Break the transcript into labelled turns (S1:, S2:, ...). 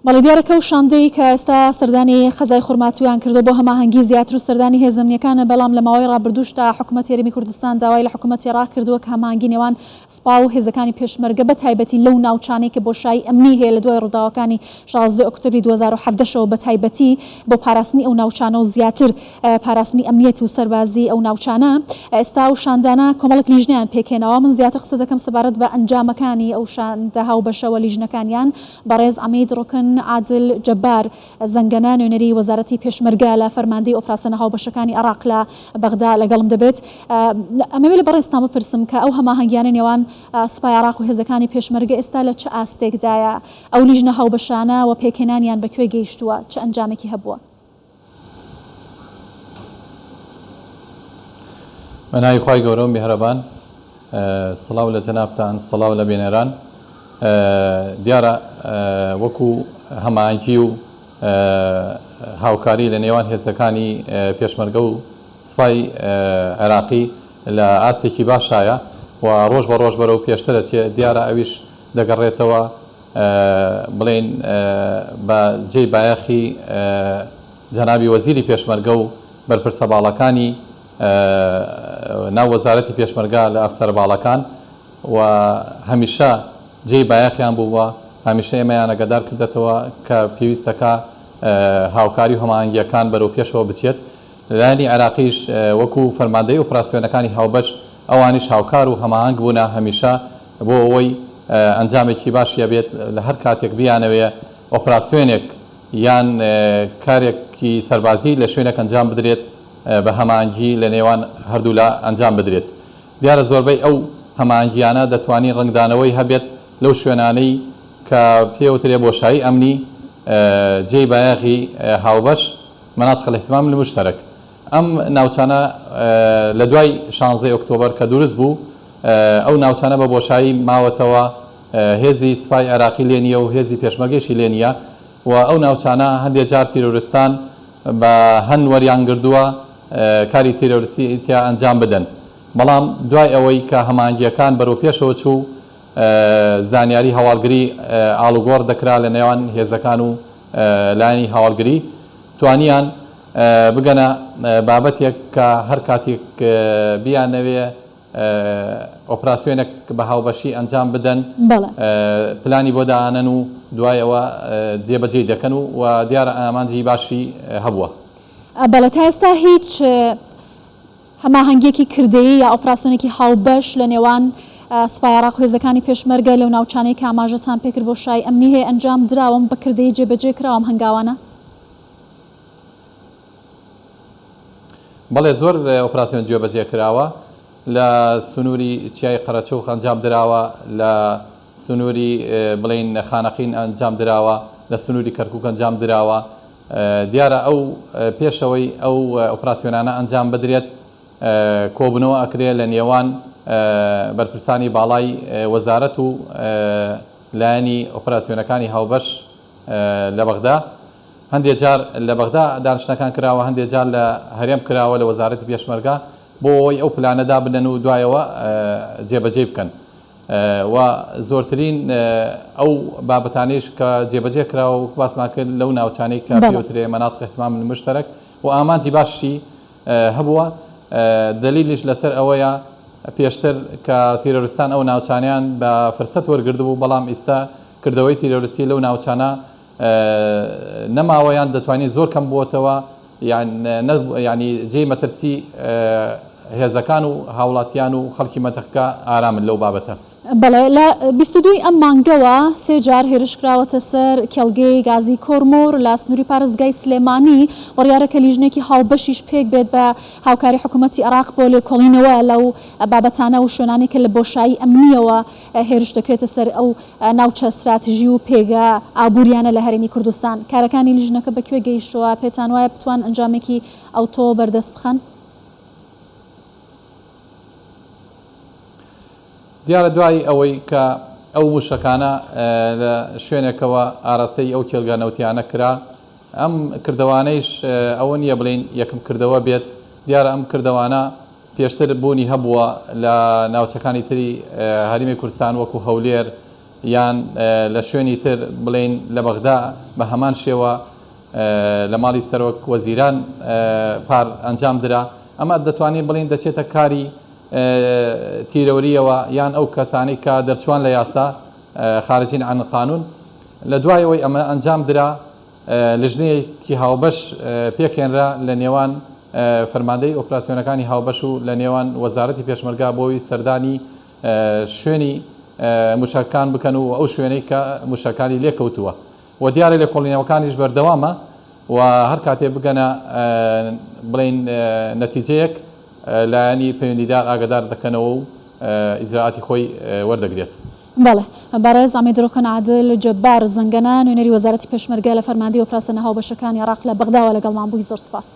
S1: بەڵێ دیارە کە ئەو شاندەی کە ئێستا سەردانی قەزای خورماتوویان کردووە بۆ هەماهەنگی زیاتر و سەردانی هێزە ئەمنییەکانە، بەڵام لە ماوەی ڕابردووشدا حکومەتی هەرێمی کوردستان داوای لە حکومەتی عێراق کردووە کە هەماهەنگی نێوان سوپا و هێزەکانی پێشمەرگە بە تایبەتی لەو ناوچانەی کە بۆشایی ئەمنی هەیە لە دوای ڕووداوەکانی 16 ئۆکتۆبری 2017 شەوە بە تایبەتی بۆ پاراستنی ئەو ناوچانە و زیاتر پاراستنی ئەمنیەت و سەربازی ئەو ناوچانە ئێستا ئەو شاندانە کۆمەڵێک لیژنەیان پێکهێناوە من زیاتر قسە دەکەم سەبارەت بە ئەنجامەکانی ئەو شاندە هاوبەشە و لیژنەکانیان بەڕێز عەمید ڕوکن عادل جەبار زەنگەنە نوێنەری وەزارەتی پێشمەرگە لە فەرماندەی ئۆپراسیۆنە هاوبەشەکانی عێراق لە بەغدا لەگەڵم دەبێت. ئەمەوێ لە بەڕێزتان بپرسم کە ئەو هەماهەنگیانەی نێوان سوپای عێراق و هێزەکانی پێشمەرگە ئێستا لە چ ئاستێکدایە؟ ئەو لیژنە هاوبەشانە و پێکهێنانیان بە کوێ گەیشتووە؟ چ ئەنجامێکی هەبووە؟
S2: بە ناوی خوای گەورە و میهرەبان سڵاو لە جەنابتان سڵاو لە بینەران دیارە وەکو هەماهەنگی و هاوکاری لە نێوان هێزەکانی پێشمەرگە و سوپای عێراقی لە ئاستێکی باشایە و ڕۆژ بە ڕۆژ بەرەو پێشترە چێ دیارە ئەویش دەگەڕێتەوە بڵێین بە جێی بایەخی جەنابی وەزیری پێشمەرگە و بەرپرسە باڵاکانی ناو وەزارەتی پێشمەرگە لە ئەفسەرە باڵاکان و هەمیشە جێی بایەخیان بووە، هەمیشە ئێمەیان ئاگادار کردەتەوە کە پێویستەکە هاوکاری و هەماهەنگییەکان بەرەو پێشەوە بچێت. لایەنی عێراقیش وەکو فەرماندەی ئۆپراسیۆنەکانی هاوبەش ئەوانیش هاوکار و هەماهەنگ بوونە هەمیشە بۆ ئەوەی ئەنجامێکی باشی هەبێت لە هەر کاتێک بیانەوێ ئۆپراسیۆنێک یان کارێکی سەربازی لە شوێنێک ئەنجام بدرێت بە هەماهەنگی لە نێوان هەردوولا ئەنجام بدرێت. دیارە زۆربەی ئەو هەماهەنگییانە دەتوانین ڕەنگدانەوەی هەبێت لەو شوێنانەی کە پێوترێ بۆشایی ئەمنی جێی بایەخی هاوبەش، مناطق الاهتمام المشترک. ئەم ناوچانە لە دوای شانزدەی ئۆکتۆبەر کە دروست بوو ئەو ناوچانە بە بۆشایی ماوەتەوە، هێزی سوپای عێراقی لێ نییە و هێزی پێشمەرگەیشی لێ نییە و ئەو ناوچانە هەندێ جار تیرۆرستان بە هەند وەریان گردووە کاری تیرۆرستی تیا ئەنجام بدەن بەڵام دوای ئەوەی کە هەماهەنگییەکان بەرەو پێشەوە چوو زانیاری هەواڵگری ئاڵوگۆڕ دەکرا لە نێوان هێزەکان و لایەنی هەواڵگری توانیان بگەنە بابەتێک کە هەر کاتێک بیانەوێ ئۆپراسیۆنێک بە هاوبەشی ئەنجام بدەن پلانی بۆ دائەنەن و دوای ئەوە جێبەجێی دەکەن و و دیارە ئامانجی باشی هەبووە.
S1: بەڵێ تا ئێستا هیچ هەماهەنگییەکی کردەیی یا ئۆپراسیۆنێکی هاوبەش لە نێوان سوپای عێراق و هێزەکانی پێشمەرگە لەو ناوچانەی کە ئاماژەتان پێکرد بۆشایی ئەمنی هەیە ئەنجام دراوە بە کردەیی جێبەجێ کراوە ئەم هەنگاوانە؟
S2: بەڵێ زۆر ئۆپراسیۆن جێبەجێ کراوە لە سنووری چیای قەرەچوخ ئەنجام دراوە لە سنووری بڵین خانەقین ئەنجام دراوە لە سنووری کەرکک ئەنجام دراوە دیارە ئەو پێشەوەی ئەو ئۆپراسیۆنانە ئەنجام بدرێت کۆبنەوە ئەکرێ لە نێوان بەرپرسانی باڵای وەزارەت و لایەنی ئۆپراسیۆنەکانی هاوبەش لە بەغدا هەندێ جار لە بەغدا دانیشتنەکان کراوە، هەندێ جار لە هەرێم کراوە لە وەزارەتی پێشمەرگە بۆ ئەوەی ئەو پلانە دابنەن و دوایەوە جێبەجێی بکەن و زۆرترین ئەو بابەتانەیش کە جێبەجێ کراوە وەک باسمان کرد لەو ناوچانەی کە پێوترێ مناطق اهتمام المشترک و ئامانجی باشی هەبووە دەلیلیش لەسەر ئەوەیە پێشتر کە تیرۆرستان ئەو ناوچانیان بە فرسەت وەرگردبوو بەڵام ئیستا کردەوەی تیرۆرستی لەو ناوچانە نەماوە یان دەتوانین زۆر کەم بووەتەوە یان یانی جێی مەترسی هێزەکان و هاوڵاتیان و خەڵکی مەنتەقەکە ئارامن لەو بابەتە.
S1: بەڵێ لە 22 ی ئەم مانگەوە سێ جار هێرش کراوەتە سەر کێڵگەی گازی کۆرمۆر لە سنووری پارێزگای سلێمانی، بڕیارە کە لیژنەیەکی هاوبەشیش پێک بێت بە هاوکاری حکوومەتی عێراق بۆ لێکۆڵینەوە لەو بابەتانە و شوێنانەی کە لە بۆشایی ئەمنییەوە هێرش دەکرێتە سەر ئەو ناوچە ستراتژی و پێگە ئابووریانە لە هەرێمی کوردستان. کارەکانی لیژنەکە بە کوێ گەیشتووە؟ پێتان وایە بتوان ئەنجامێکی ئەوتۆ بەردەست بخەن؟
S2: دیارە دوای ئەوەی کە ئەو مووشەکانە لە شوێنێکەوە ئاراستەی ئەو کێڵگە نەوتیانە کرا، ئەم کردەوانەیش ئەوە نییە بڵێین یەکەم کردەوە بێت، دیارە ئەم کردەوانە پێشتر بوونی هەبووە لە ناوچەکانی تری هەرێمی کوردستان وەکو هەولێر یان لە شوێنی تر بڵێین لە بەغدا بە هەمان شێوە لە ماڵی سەرۆک وەزیران پار ئەنجام درا، ئەمە دەتوانین بڵێین دەچێتە کاری تیرۆرییەوە یان ئەو کەسانەی کە دەرچووان لە یاسا، خارجین عن القانون، لە دوای ئەوەی ئەمە ئەنجام درا لژنەیەکی هاوبەش پێکهێنرا لە نێوان فەرماندەی ئۆپراسیۆنەکانی هاوبەش و لە نێوان وەزارەتی پێشمەرگە بۆی سەردانی شوێنی موشەکەکان بکەن و ئەو شوێنەی کە موشەکانی لێکەوتووە و دیارە لێکۆڵینەوەکانیش بەردەوامە و هەر کاتێ بگەنە بڵێین نەتیجەیەک لایەنی پەیوەندیدار ئاگادار دەکەنەوە و ئیجرائاتی خۆی وەردەگرێت.
S1: بەڵێ. بەڕێز عەمید ڕوکن عادل جەبار زەنگەنە، نوێنەری وەزارەتی پێشمەرگە لە فەرماندەی ئۆپراسیۆنە هاوبەشەکانی عێراق لە بەغداوە لەگەڵمان بووی زۆر سوپاس.